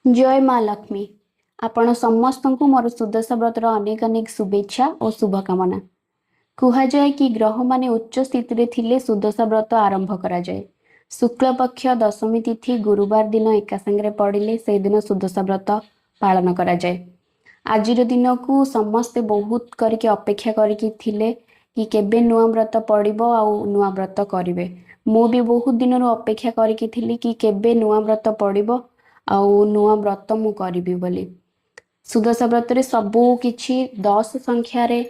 ଜୟ ମା ଲକ୍ଷ୍ମୀ। ଆପଣ ସମସ୍ତଙ୍କୁ ମୋର ସୁଦଶା ବ୍ରତର ଅନେକ ଅନେକ ଶୁଭେଚ୍ଛା ଓ ଶୁଭକାମନା। କୁହାଯାଏ କି ଗ୍ରହମାନେ ଉଚ୍ଚ ସ୍ଥିତିରେ ଥିଲେ ସୁଦଶା ବ୍ରତ ଆରମ୍ଭ କରାଯାଏ। ଶୁକ୍ଳପକ୍ଷ ଦଶମୀ ତିଥି ଗୁରୁବାର ଦିନ ଏକା ସାଙ୍ଗରେ ପଡ଼ିଲେ ସେଇଦିନ ସୁଦଶା ବ୍ରତ ପାଳନ କରାଯାଏ। ଆଜିର ଦିନକୁ ସମସ୍ତେ ବହୁତ କରିକି ଅପେକ୍ଷା କରିକି ଥିଲେ କି କେବେ ନୂଆ ବ୍ରତ ପଡ଼ିବ ଆଉ ନୂଆ ବ୍ରତ କରିବେ। ମୁଁ ବି ବହୁତ ଦିନରୁ ଅପେକ୍ଷା କରିକି ଥିଲି କି କେବେ ନୂଆ ବ୍ରତ ପଡ଼ିବ ଆଉ ନୂଆ ବ୍ରତ ମୁଁ କରିବି ବୋଲି। ସୁଦଶା ବ୍ରତରେ ସବୁ କିଛି 10 ସଂଖ୍ୟାରେ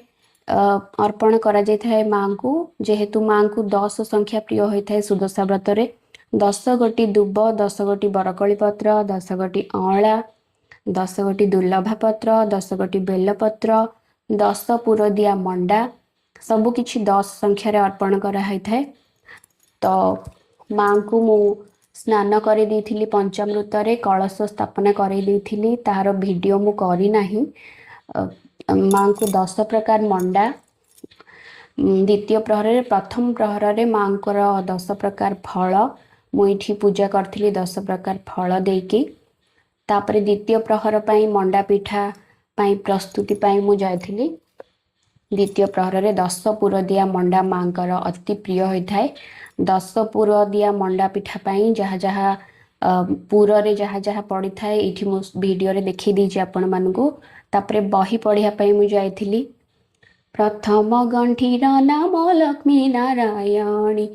ଅର୍ପଣ କରାଯାଇଥାଏ ମାଙ୍କୁ। ଯେହେତୁ ମାଙ୍କୁ 10 ସଂଖ୍ୟା ପ୍ରିୟ ହୋଇଥାଏ, ସୁଦଶା ବ୍ରତରେ 10 ଗୋଟି ଦୁବ, 10 ଗୋଟି ବରକୋଳି ପତ୍ର, 10 ଗୋଟି ଅଁଳା, 10 ଗୋଟି ଦୁର୍ଲଭା ପତ୍ର, 10 ଗୋଟି ବେଲପତ୍ର, 10 ପୁରଦିଆ ମଣ୍ଡା, ସବୁ କିଛି 10 ସଂଖ୍ୟାରେ ଅର୍ପଣ କରାହେଇଥାଏ। ତ ମାଙ୍କୁ ମୁଁ ସ୍ନାନ କରିଦେଇଥିଲି, ପଞ୍ଚାମୃତରେ କଳସ ସ୍ଥାପନା କରାଇ ଦେଇଥିଲି, ତାହାର ଭିଡ଼ିଓ ମୁଁ କରିନାହିଁ। ମାଙ୍କୁ 10 ପ୍ରକାର ମଣ୍ଡା ଦ୍ୱିତୀୟ ପ୍ରହରରେ, ପ୍ରଥମ ପ୍ରହରରେ ମାଙ୍କର 10 ପ୍ରକାର ଫଳ ମୁଁ ଏଇଠି ପୂଜା କରିଥିଲି, 10 ପ୍ରକାର ଫଳ ଦେଇକି। ତାପରେ ଦ୍ୱିତୀୟ ପ୍ରହର ପାଇଁ ମଣ୍ଡା ପିଠା ପାଇଁ ପ୍ରସ୍ତୁତି ପାଇଁ ମୁଁ ଯାଇଥିଲି। ଦ୍ୱିତୀୟ ପ୍ରହରରେ 10 ପୁରଦିଆ ମଣ୍ଡା ମାଙ୍କର ଅତି ପ୍ରିୟ ହୋଇଥାଏ। 10 ପୁରଦିଆ ମଣ୍ଡା ପିଠା ପାଇଁ ଯାହା ଯାହା ପୁରରେ ଯାହା ଯାହା ପଡ଼ିଥାଏ, ଏଇଠି ମୁଁ ଭିଡ଼ିଓରେ ଦେଖେଇ ଦେଇଛି ଆପଣମାନଙ୍କୁ। ତାପରେ ବହି ପଢ଼ିବା ପାଇଁ ମୁଁ ଯାଇଥିଲି। ପ୍ରଥମ ଗଣ୍ଠିର ନାମ ଲକ୍ଷ୍ମୀ ନାରାୟଣୀ,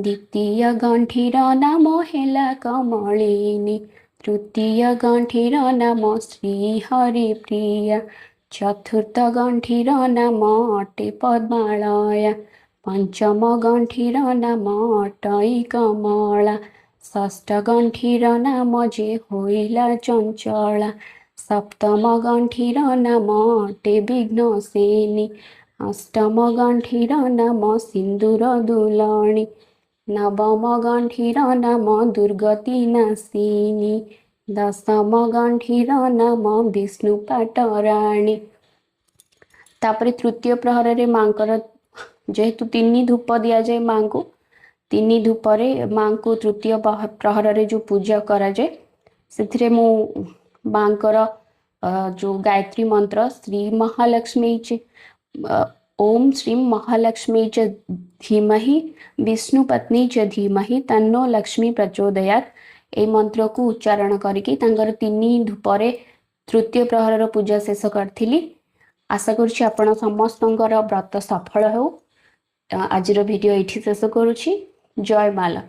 ଦ୍ୱିତୀୟ ଗଣ୍ଠିର ନାମ ହେଲା କମଳିନୀ, ତୃତୀୟ ଗଣ୍ଠିର ନାମ ଶ୍ରୀ ହରିପ୍ରିୟା, ଚତୁର୍ଥ ଗଣ୍ଠିର ନାମ ଅଟେ ପଦ୍ମାଳୟା, ପଞ୍ଚମ ଗଣ୍ଠିର ନାମ ଅଟଇ କମଳା, ଷଷ୍ଠ ଗଣ୍ଠିର ନାମ ଯେ ହୋଇଲା ଚଞ୍ଚଳା, ସପ୍ତମ ଗଣ୍ଠିର ନାମ ଅଟେ ବିଘ୍ନସେନୀ, ଅଷ୍ଟମ ଗଣ୍ଠିର ନାମ ସିନ୍ଦୁର ଦୁଲଣୀ, ନବମ ଗଣ୍ଠିର ନାମ ଦୁର୍ଗତି ନାଶିନୀ, ଦଶମ ଗଣ୍ଠିର ନାମ ବିଷ୍ଣୁ ପାଟରାଣୀ। ତାପରେ ତୃତୀୟ ପ୍ରହରରେ ମାଙ୍କର ଯେହେତୁ 3 ଧୂପ ଦିଆଯାଏ ମାଙ୍କୁ, 3 ଧୂପରେ ମାଙ୍କୁ ତୃତୀୟ ପ୍ରହରରେ ଯୋଉ ପୂଜା କରାଯାଏ, ସେଥିରେ ମୁଁ ମାଙ୍କର ଯୋଉ ଗାୟତ୍ରୀ ମନ୍ତ୍ର, ଶ୍ରୀ ମହାଲକ୍ଷ୍ମୀ ଓମ୍ ଶ୍ରୀ ମହାଲକ୍ଷ୍ମୀ ଚ ଧୀମହି ବିଷ୍ଣୁ ପତ୍ନୀ ଚ ଧୀମହି ତନ୍ନୋ ଲକ୍ଷ୍ମୀ ପ୍ରଚୋଦୟାତ୍, ଏଇ ମନ୍ତ୍ରକୁ ଉଚ୍ଚାରଣ କରିକି ତାଙ୍କର 3 ଧୂପରେ ତୃତୀୟ ପ୍ରହରର ପୂଜା ଶେଷ କରିଥିଲି। ଆଶା କରୁଛି ଆପଣ ସମସ୍ତଙ୍କର ବ୍ରତ ସଫଳ ହେଉ। ଆଜିର ଭିଡ଼ିଓ ଏଇଠି ଶେଷ କରୁଛି। ଜୟ ମା ଲକ୍ଷ୍ମୀ।